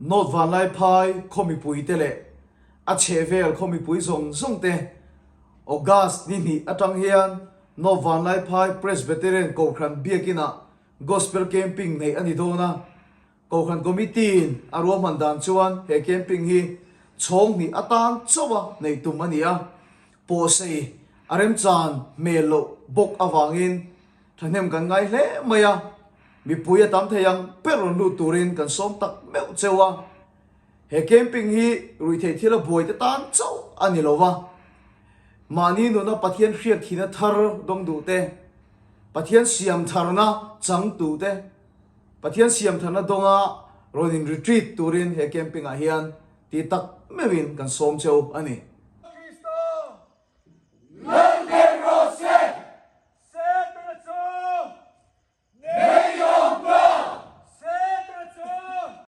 North Vanlaiphai khaw mipuite leh a chhehvel khaw mipui zawng zawng te August ni hnih atang hian North Vanlaiphai Presbyterian Kohhran Biakinah Gospel Camping neih a ni dawn a. Kohhran Committee-in a ruahman dan chuan he camping hi chhawng hnih atan chauha neih tum a ni a, pawhsei a remchan hmel loh bawk avangin thahnem kan ngai hle mai a, mipui a tam thei ang ber rawn lut turin kan sawm tak meuh cheu a. He camping hi ruihtheih thila buaite tan chauh a ni lo va, mahni nuna Pathian hriat thihna thar dawng duh te, Pathian siam tharna changtu te, Pathian siam tharna dawnga rawn in retreat turin he camping ah hian ti tak meuhin kan sawm cheu a ni.